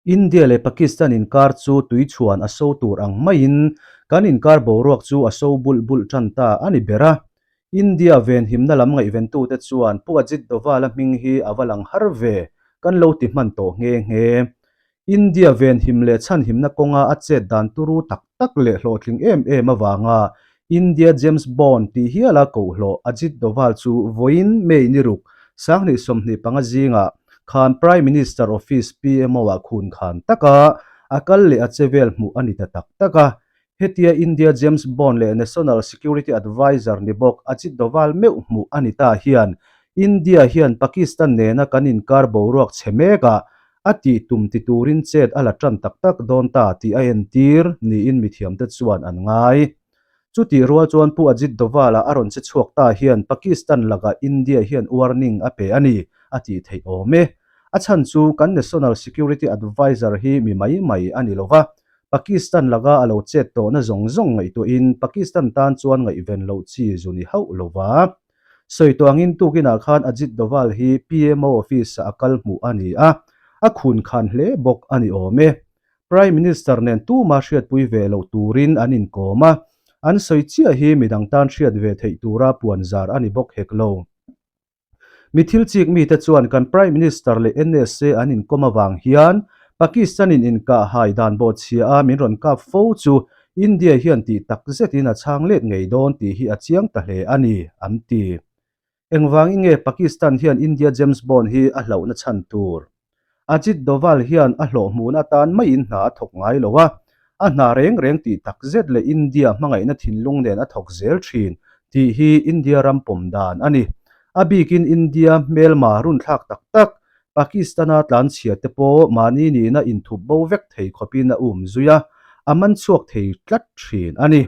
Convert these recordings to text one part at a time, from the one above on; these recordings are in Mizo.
India leh Pakistan inkar chu tuichhuan a so tur ang maiin kan inkar boruak chu a so bulh bulh tan ta a ni ber a. India venhimna lam ngaihventute chuan Pu Ajit Doval-a hming hi a va lang har ve kan lo ti hman tawh nghe nghe. India venhim leh chhanhimna kawnga a chet dan turu tak tak leh hlawhtling em em avanga India James Bond tih hiala kohlawh Ajit Doval chu vawiin May ni ruk 2025 zingah khan Prime Minister Office PMO-ah khun khan taka a kal leh a che vel hmuh a ni ta tak tak a. Hetia India James Bond leh National Security Adviser ni bawk Ajit Doval meuh hmuh a ni ta hian India hian Pakistan nena kan inkar boruak chhe mekah a tih tum ti turin chet a la tan tak tak dawn ta tih a entir niin mithiamte chuan an ngai. Chutih rual chuan Pu Ajit Doval-a a rawn che chhuak ta hian Pakistan lakah India hian warning a pe a ni a tih theih awm e. A chhan chu kan National Security Adviser hi mi mai mai a ni lova, Pakistan laka a lo chet tawhna zawng zawng ngaihtuahin Pakistan tan chuan ngaihven loh chi zu ni hauh lova. Sawi tawh angin tukinah khan Ajit Doval hi PMO office-ah a kal hmuh a ni a, a khun khan hle bawk a ni awm e. Prime Minister nen tuma hriatpui ve loh turin an inkawm a, an sawi chiah hi midang tan hriat ve theih tura puanzar a ni bawk hek lo. Mi thil chik mite chuan kan Prime Minister leh NSA an inkawm avang hian Pakistan-in inkah hai dan bawhchhia a min rawn kap fo chu India hian tih tak zetin a chhang let ngei dawn tih hi a chiang ta hle a ni, an ti. Engvangin nge Pakistan hian India James Bond hi a hlauhna chhan tur? Ajit Doval hian a hlawh hmuhna atan maiin hna a thawk ngai lo a, a hna reng reng tih tak zet leh India hmangaihna thinlung nen a thawk zel thin tih hi India ram pawm dan a ni. A bikin India hmelma runthlak tak tak Pakistan-a tlanchhia te pawh mahni nihna inthup bo vek thei khawpin a um zui a, a man chhuak thei tlat thin a ni.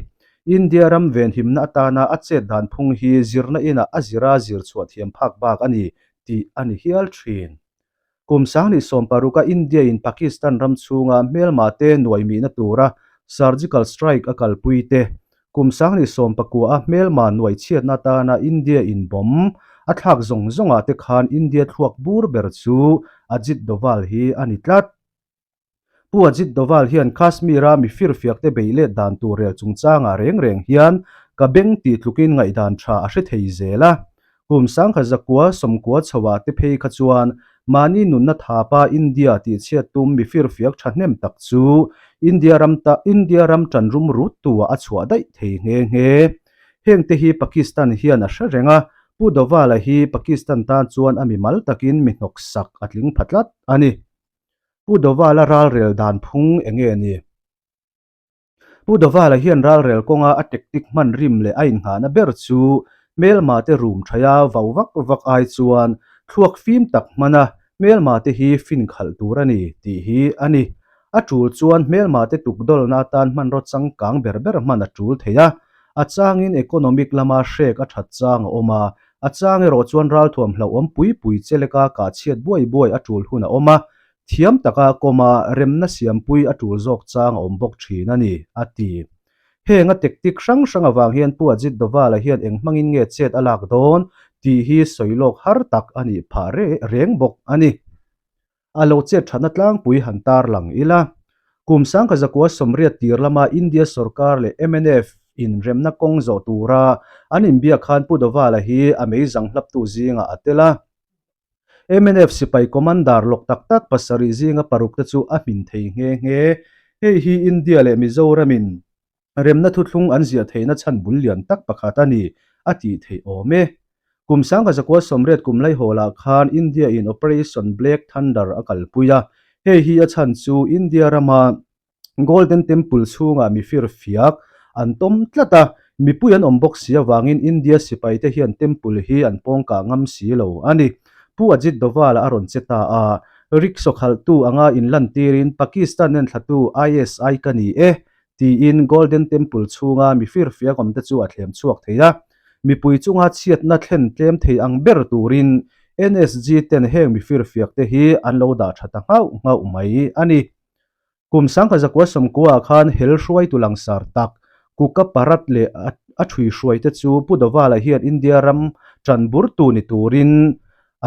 India ram venhimna atana a chet dan phung hi zirna inah a zira zir chhuah thiam phak bak a ni tih a ni hial thin. Kum 2016 a India in Pakistan ram chhunga hmelma te nuaimihna tura surgical strike a kalpui te, kum 2019 a hmelma nuaichhiatna atana India in bomb a thlak zawng zawngah te khan India thluak bur ber chu Ajit Doval hi a ni tlat. Pu Ajit Doval hian Kashmir-a mi firfiakte beih let dan tur rel chungchangah reng reng hian ka beng tih tlukin ngaihdan tha a hre thei zel a. Kum 1990 chhoah te phei kha chuan mahni nunna thapa India tihchhiat tum mi firfiak thahnem tak chu India ram ta India ram tan rum rut tu-ah a chhuah daih thei nghe nghe. Hengte hi Pakistan hian a hre reng a, Pu Doval-a hi Pakistan tan chuan a mimal takin mi hnawksak a tling pha tlat a ni. Pu Dovala ralrel dan phung eng nge ni? Pu Dovala hian ralrel kawnga a tactic hman rim leh a inngahna ber chu hmelma te rum thaia vau vak vak ai chuan thluak fim tak hmana hmelma te hi fin khalh tur a ni tih hi a ni. A tul chuan hmelma te tukdawlna atan hmanraw changkang ber ber hman a tul thei a, a changin economic lama hrek a that chang a awm a, A chang erawh chuan ralthuam hlauhawm pui pui che leka kah chhiat buai buai a tul hun a awm a, thiam taka kawma remna siampui a tul zawk chang a awm bawk thin a ni, a ti. Heng a tactic hrang hrang avang hian Pu Ajit Doval-a hian eng hmangin nge chet a lak dawn tih hi sawi lawk har tak a nih phah reng bawk a ni. A lo chet thatna tlangpui han tar lang ila. Kum 1980 tir lama India sorkar leh mnf in remna kawng zawh tura an inbiak khan Pu Dovala hi a meizang hlaptu zingah a tel a. Mnf sipai commander lawk tak tak pasarih zinga paruk te chu a hmin thei nghe nghe. Hei hi India leh Mizoramin Remna thuthlung an ziah theihna chhan bul lian tak pakhat a ni, a tih theih awm e. Kum 1980 kum laihawlah khan India in Operation Black Thunder a kalpui a, hei hi a chhan chu India rama Golden Temple chhungah mi firfiak an tawm tlat a, mipui an awm bawk si avangin India sipaite hian temple hi an pawngkah ngam si lo a ni. Pu Ajit Doval-a a rawn che ta a, rickshaw khalhtu anga inlantirin Pakistan enthlatu ISI ka ni e, tiin Golden Temple chhunga mi firfiak awmte chu a thlem chhuak thei a. Mipui chunga chhiatna thlen tlem thei ang ber turin NSG ten heng mi firfiakte hi an lo dah tha ta nghauh nghauh mai a ni. Kum 1990 khan hel hruaitu langsar tak Kuka Parat leh a ṭhuihruaite chu Pu Dovala hian India ram ṭan burtu ni turin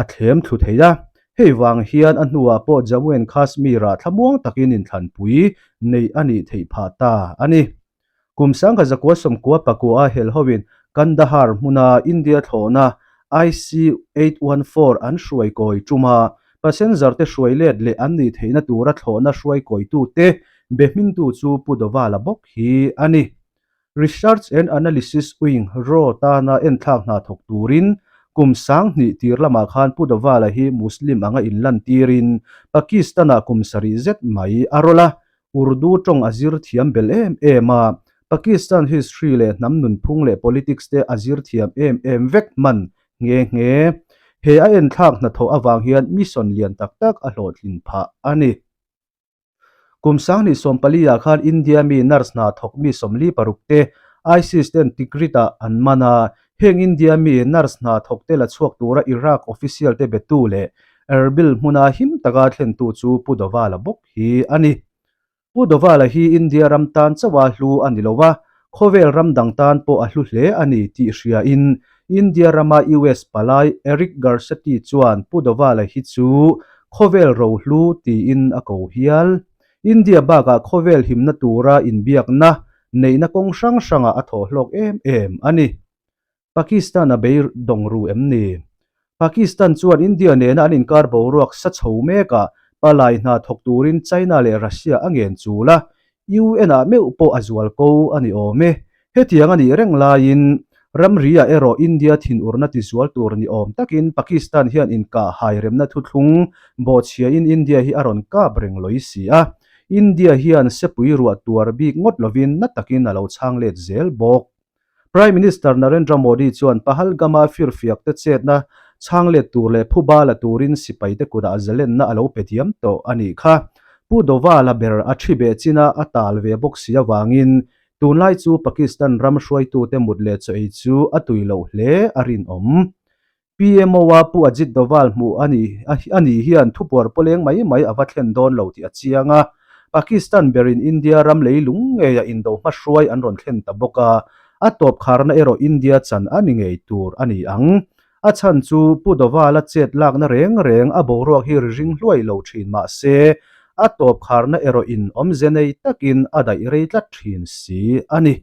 a thlem thlu thei a. Hei vang hian a hnuah pawh Jammu and Kashmir-ah thlamuang takin inthlanpui neih a nih theih phah ta a ni. Kum 1999 a hel hoin Kandahar hmuna India thlawhna IC-814 an hruai kawi tum a, passenger te hruai let leh an nih theihna tura thlawhna hruai kawitute be hmingtu chu Pu Dovala bawk hi a ni. Research and Analysis Wing, raw, tana enthlak hna thawk turin kum 2000 tir lamah khan Pu Dovala hi Muslim anga inlantirin Pakistan-ah kum sarih zet mai a rawlh a, Urdu tawng a zir thiam bel em em a, Pakistan history leh hnam nunphung leh politics te a zir thiam em em vek hman nghe nghe. He a enthlak hnathawh avang hian mission lian tak tak a hlawhtlin phah a ni. Kum 2014 ah khan India mi nurse hna thawk mi 46 te ISIS ten Tikrit ah an man a, heng India mi nurse hna thawk te la chhuak tura Iraq official te betu leh Erbil hmuna him taka thlentu chu Pu Dovala bawk hi a ni. Pu Dovala hi India ram tan chauha hlu a ni lo a, khawvel ram dang tan pawh a hlu hle a ni tih hriain India rama US palai Eric Garcetti chuan Pu Dovala hi chu khawvel rohlu tiin a ko hial. India bakah khawvel himna tura inbiakna neihna kawng hrang hrangah a thawh hlawk em em a ni. Pakistan a bei dawng ru em ni? Pakistan chuan India nena an inkar boruak sa chho mekah palai hna thawk turin China leh Russia a ngen chul a, UN-ah meuh pawh a zual ko a ni awm e. Hetiang a nih reng laiin ramri-ah erawh India thinurna tizual tur ni awm takin Pakistan hian inkah hairemna thuthlung bawhchhiain India hi a rawn kap reng lawi si a. India hian sepui ruah tuar bik ngawt lovin na takin a lo chhang let zel bawk. Prime Minister Narendra Modi chuan Pahalgam-a firfiak te chetna chhang let tur leh phuba la turin sipai te kutah zalenna a lo pe diam tawh a nih kha. Pu Doval-a ber a thi beh china a tal ve bawk si avangin tunlai chu Pakistan ram hruaitute mut leh chaw ei chu a tui loh hle a rinawm. PMO-a Pu Ajit Doval hmuh a ni a ni hian thupuar pawleng mai mai a va thlen dawn lo tih a chiang a. Pakistan berin India ram leilung ngeia indo hmahruai an rawn thlen ta bawk a, a tawp kharna erawh India chan a ni ngei tur a ni ang. A chhan chu Pu Doval-a chet lakna reng reng a boruak hi ri ring hluai lo thin mah se, a tawp kharna erawh in awmze nei takin a daih rei tlat thin si a ni.